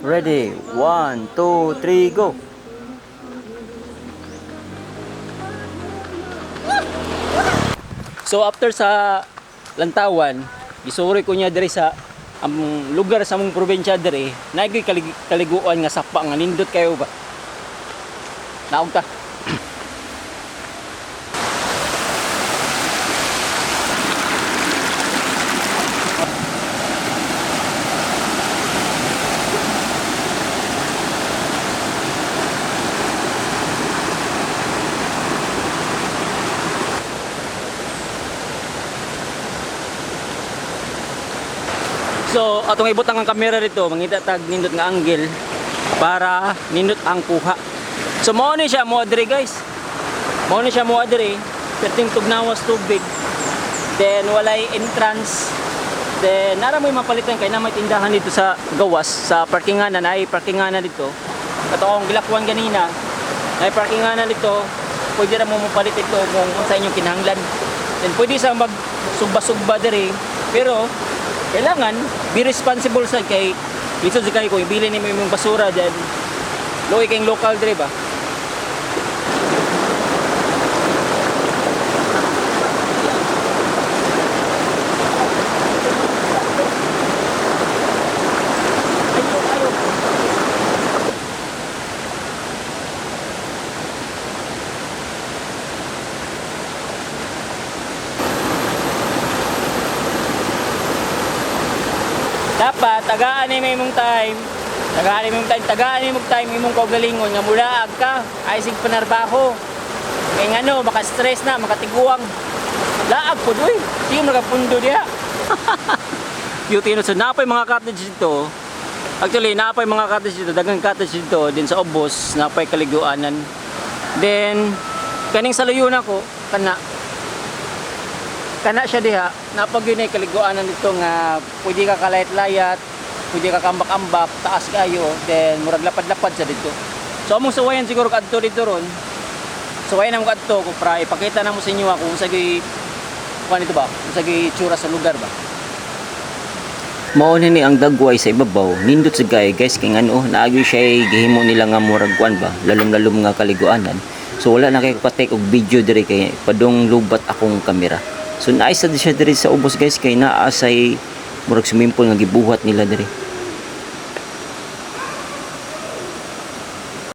Ready? 1, 2, 3, go! So after sa Lantawan, gisuri ko niya diri sa ang lugar sa mong probinsya diri, naay kaliguan nga sapa nga nindot kayo ba. Naog ta. So atong ibutang ang kamera dito, mangita tag nindot nga angle para nindot ang kuha. So mao ni siya mo diri, guys. Mao ni siya mo diri, perting tugnawas tubig. Then walay entrance. Then nara mo mapalitan kay na may tindahan dito sa gawas sa parkinganan ay parkinganan dito. Kato akong gilakwan ganina. Ay parkinganan dito. Pwede ra mo mapalit ito kung unsa inyong kinahanglan. Then pwede sa mag sugba-sugba diri, pero kailangan be responsible sa kay lisod sa kayo kung ibili nimo imong basura then luoy kayong local diri ba. Dapat tagaan ni imong time. Tagaan imong time, tagaan imong time imong kaugalingon nga mulaag ka ay sig panarbaho. Kay ngano maka-stress na, makatiguang. Laag pud uy. Di mo nakapundo diha. Cute no, so napay mga cottage dito. Actually, napay mga cottage dito, daghang cottage dito din sa ubos, napay kaliguanan. Then kaning sa luyo nako, kana kana siya diha, napag yun ay kaliguanan dito nga pwede ka kalayat-layat, pwede ka kambak-ambak, taas kayo, then murag lapad-lapad sa dito. So among suwayan siguro kadto dito ron. Suwayan namo kadto ko para ipakita namo sa inyo ah, kung unsa gyud kuan dito ba, unsa gyud itsura sa lugar ba. Mao ni ang dagway sa ibabaw, nindot sa gay guys kay ngano naagyo siya gihimo nila nga murag kuan ba, lalom-lalom nga kaliguanan. So wala na kay ka-take og video diri kay padung lubat akong kamera. So naay sad siya diri sa ubos guys kay naa say murag swimming pool nga gibuhat nila diri.